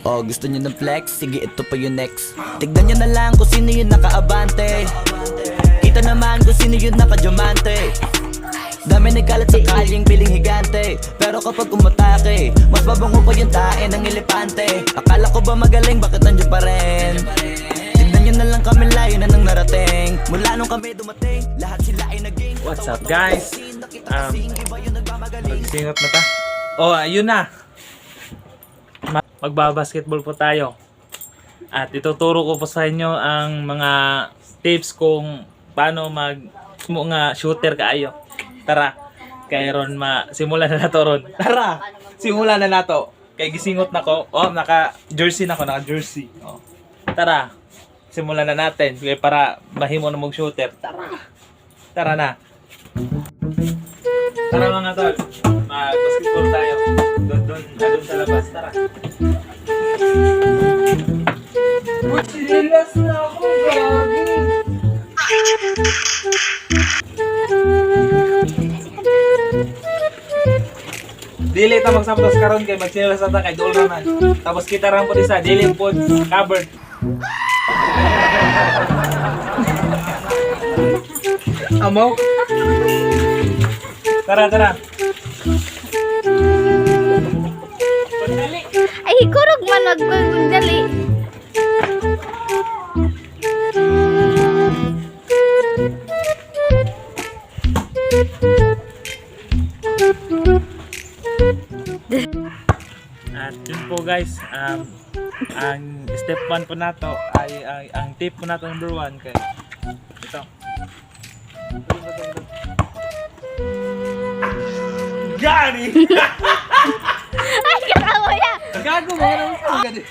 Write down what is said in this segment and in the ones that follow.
Oh, gusto niyo ng flex? Sige, ito pa yung next. Tignan niyo na lang kung sino yung nakaabante. Kita naman kung sino yung nakadiamante. Dami nagkalat sa kalyeng piling higante, pero kapag umatake, mas mabango pa yung tae ng elepante. Akala ko ba magaling, bakit nandiyan pa rin? Tignan niyo na lang kami, layo na nang narating. Mula nung kami dumating, lahat sila ay naging What's up, guys? Nakita kasing iba yung nagmamagaling. Magsingot na ta. Oh, ayun na. Magbabasketball po tayo. At ituturo ko po sa inyo ang mga tips kung paano mag mo nga shooter kaayo. Tara. Kay ron ma simulan na nato ron. Tara. Simulan na nato. Kay gisingot na ko. Oh, naka jersey na ko, naka jersey. Oh. Tara. Simulan na natin kay para mahimo na mag shooter. Tara. Tara na. Tara, mga tol, mag-basketball tayo. Doon, doon, ah, doon sa labas. Tara. Chinelas na ako, gagi. Dili ta magsamtos karon kay magchinelas na ta kay dool raman. Tapos kita ram po isa, dili po covered. Amaw. Tara, tara. Ay, kurog man magdali. At yun po, guys, ang step 1 po nato ay ang tip po nato number 1 kay ito. Gani! Ay, katawa ya. Gago mo naman sa gani.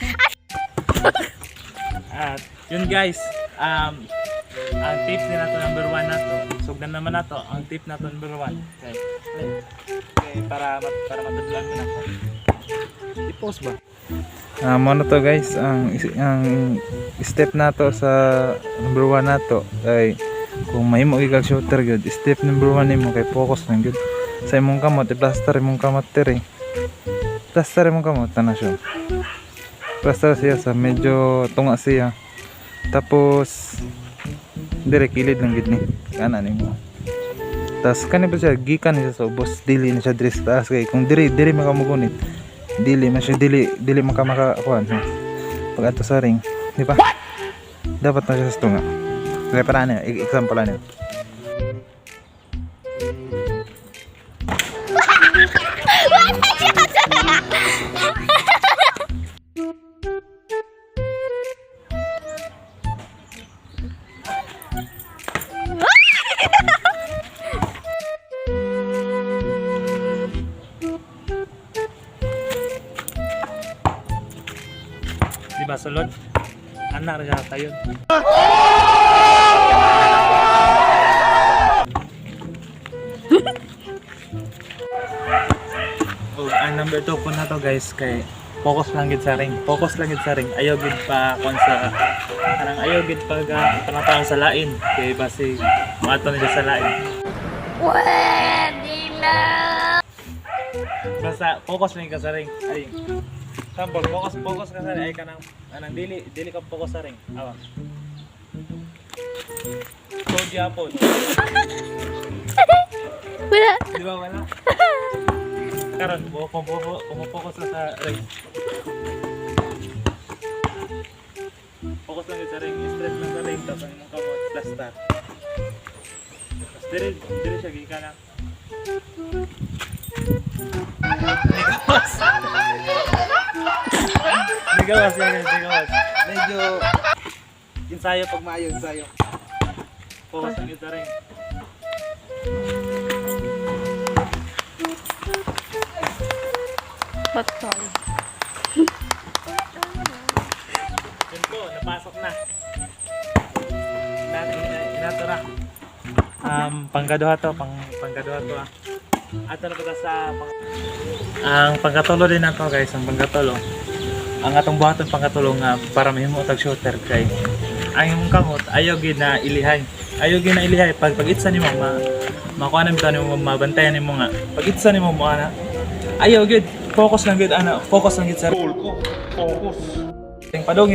At yun, guys, ang tip ni nato number 1 nato, sugdan naman nato, ang tip nato number 1. Okay. Okay, para matudlan mo na ako. I-post ba? Ah, mo na to, guys, ang step nato sa number 1 nato ay kung mahimo gyud kag shooter gyud, step number 1 nimo kay focus lang gyud sa imong kamot, i-plaster imong kamot diri. Plaster imong kamot na siya. Plaster siya sa medyo tunga siya. Tapos dire kilid lang gyud ni. Kana nimo. Tas kani ba siya gikan ni siya sa ubos, dili na siya diri sa taas kay kung diri diri makamugunit dili man siya dili dili man ka makakuan ha. Pag ato sa ring, di ba? Dapat na siya sa tunga. Kaya para ano, example ano. Di ba sulod? Anak ra siya tayo. Oh, ang number 2 po na to, guys, kay focus lang gid sa ring. Focus lang gid sa ring. Ayaw gid pa kon sa kanang ayaw gid pag panataon sa lain kay basi moadto na siya sa lain. Pwede na. Basta focus lang ka sa ring. Ay. Sample, focus focus ka sa ring. Ay kanang anang dili dili ka focus sa ring. Awa. So gyapon. Wala. Di ba wala? Karon, kung focus ka sa ring. Focus lang yun sa ring, straight lang sa ring, tapos ang imong kamot, plaster. Tapos dili, dili siya gikan na. Nigawas! Nigawas yan, guys, nigawas. Medyo ensayo pag maayo, ensayo. Focus lang yun sa ring. Patay. Yun po, napasok na. Inatura. Panggaduha to, panggaduha to ah. Ato na pala sa ang pangkatulo din nato, guys, ang pangkatulo. Ang atong buhaton pangkatulo nga para mahimo tag shooter kay ang imong kamot ayaw gid na ilihay. Ayaw gid na ilihay pag pag-itsa nimo ma makuha na bitaw nimo mabantayan nimo nga. Pag itsa nimo mo ana. Ayaw gid. Focus lang gid ana, focus lang gid sa goal ko. Focus. Padong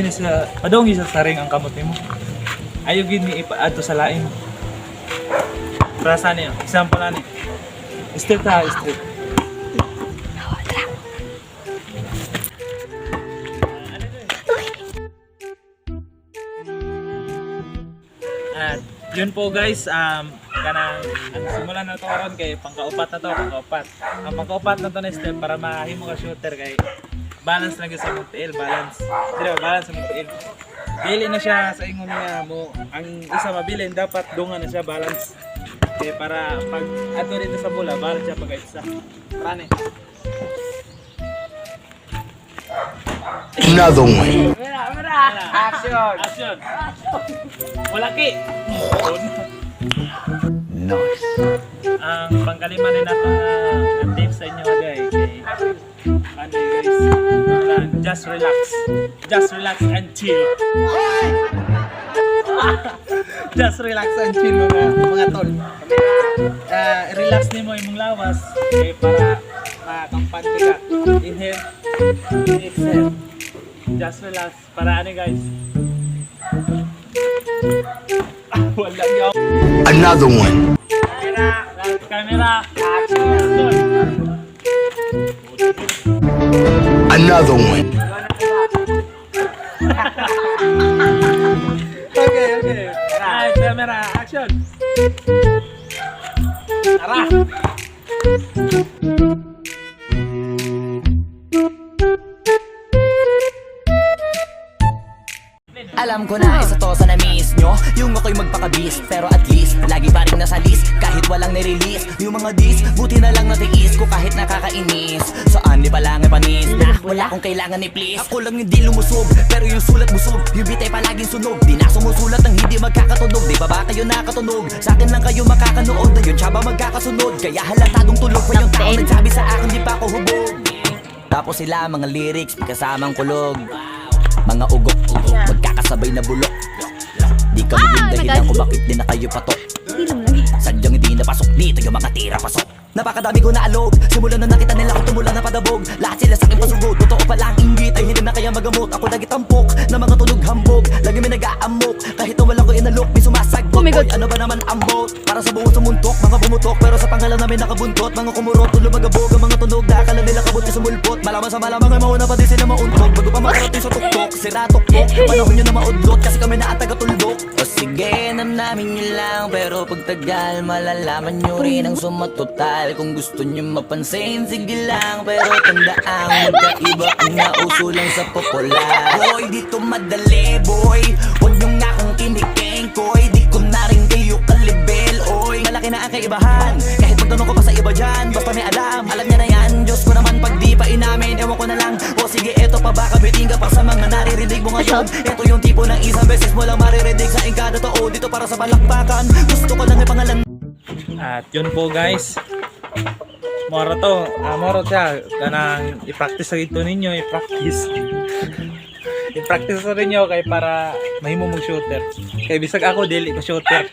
sa ring ang kamot nimo. Ayaw gid ni ipa-adto sa lain. Para sa niyo, example ani. Straight ta, straight. At yun po guys, kanang ang simula na to karon kay pangkaupat na to, pangkaupat. Ang pangkaupat na to na step para mahimo ka shooter kay balance lang gyud sa imong tiil, balance. Dire ba, balance sa imong tiil. Dili na siya sa ingon nga mo ang isa mabilin dapat dungan na siya balance. Kay para pag ato dito sa bola, balance siya pag isa. Tara ni. Another one. Action! Action! Wala ki! Nice. Ang pangkalima na nato na tip sa inyo guys kay ano guys, just relax. Just relax and chill. Just relax and chill, mga tol. Ah, relax nimo imong lawas kay para makampante ka. Inhale, exhale. Just relax para ano guys. Ah, wala gyud. Another one. Camera, action. Another one. Okay. Right, camera, action. Tara. Alam ko na isa to sa na-miss nyo. Yung ako'y magpakabis, pero at least lagi pa rin nasa list kahit walang nirelease. Yung mga dis, buti na lang natiis ko kahit nakakainis. Saan di pa lang ay panis na wala akong kailangan ni please. Ako lang hindi lumusog, pero yung sulat busog. Yung beat ay palaging sunog. Di na sumusulat ng hindi magkakatunog. Di ba ba kayo nakatunog? Sa akin lang kayo makakanood. Ayun siya ba magkakasunod? Kaya halatadong tulog pa yung tao nagsabi sa akin di pa ako hubog. Tapos sila mga lyrics, may kasamang kulog. Mga ugok, magkakasabay na bulok. Di kami Ah, yung my dahilan God. kung bakit di na kayo patok. Hilom lang. Sadyang hindi napasok dito yung mga tira pasok. Napakadami ko na alog. Simula na nakita nila ako tumula na padabog. Lahat sila sa akin pasugod. Totoo pala ang inggit ay hindi na kaya magamot. Ako lagi tampok na mga tunog hambog. Lagi may nag-aamok. Kahit na wala ko inalok, may sumasagot. Oh my God. Oy, ano ba naman ambot? Para sa buong sumuntok, mga bumutok. Pero sa pangalan namin nakabuntot. Mga kumurot, lumagabog ang mga tunog. Nakakala nila kabot yung sumulpot. Malaman sa malamang ay mauna pa din sila mauntog. Bago pa makarating sa tuktok, sira tuktok. Panahon nyo na maudlot kasi kami na ang taga-tuldok. O sige, namnamin nyo lang. Pero pagtagal, malalaman nyo rin ang sumatotal. Kung gusto nyo mapansin, sige lang. Pero tandaan, magkaiba ang nauso lang sa popular. Boy, dito madali, boy. Huwag nyo nga akong kinikengkoy. Di ko na rin kayo kalibel, oy. Malaki na ang kaibahan. Kahit magtanong ko pa sa iba dyan, basta may alam, alam niya na yan. Diyos ko naman pag di pa inamin, ewan ko na lang. O sige, eto pa baka biting ka pa sa mga naririnig mo ngayon. Eto yung tipo ng isang beses mo lang maririnig sa engkada tao. Dito para sa palakpakan. Gusto ko lang ipangalan. At yun po guys. Moro to, ah, moro siya. Kanang i-practice sa ito ninyo, i-practice. I-practice sa ninyo kay para mahimo mong shooter. Kay bisag ako dili ko shooter.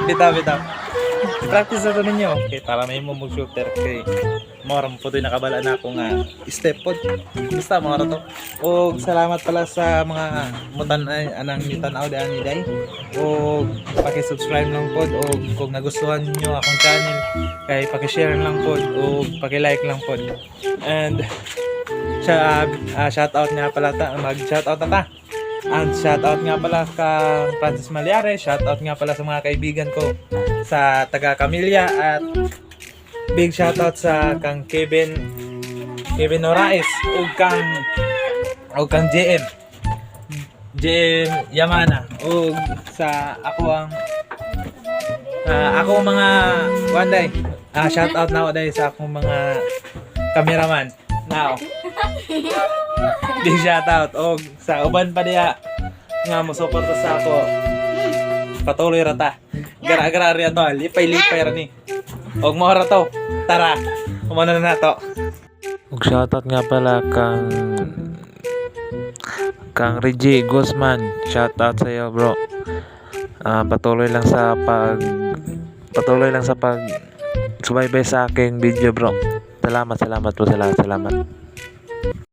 Bitaw bitaw. I-practice sa ninyo kay para mahimo mong shooter kay moro mo po to'y nakabala na ako nga step pod. Basta moro to. Og salamat pala sa mga mutan ay anang mitanaw daan ni Day. Og paki-subscribe lang pod og kung nagustuhan niyo akong channel kay paki-share lang pod og paki-like lang pod. And siya shout out nga pala ta, mag shout out na ta. And shout out nga pala kang Francis Maliare, shout out nga pala sa mga kaibigan ko sa taga Camilla at big shout out sa kang Kevin Kevin Noraes ug kang JM JM Yamana ug sa ako ang ako mga wanday, shout out na ako dahil sa akong mga cameraman now. Big shout out og sa uban pa diha nga mo suporta sa ako. Patuloy ra ta, gara-gara riya to, lipay-lipay ra ni og mao ra to. Tara, umano na nato. Ug shoutout nga pala kang Reggie Guzman. Shoutout sa iyo, bro. Ah, patuloy lang sa pag subaybay sa aking video, bro. Salamat, salamat po sa lahat. Salamat.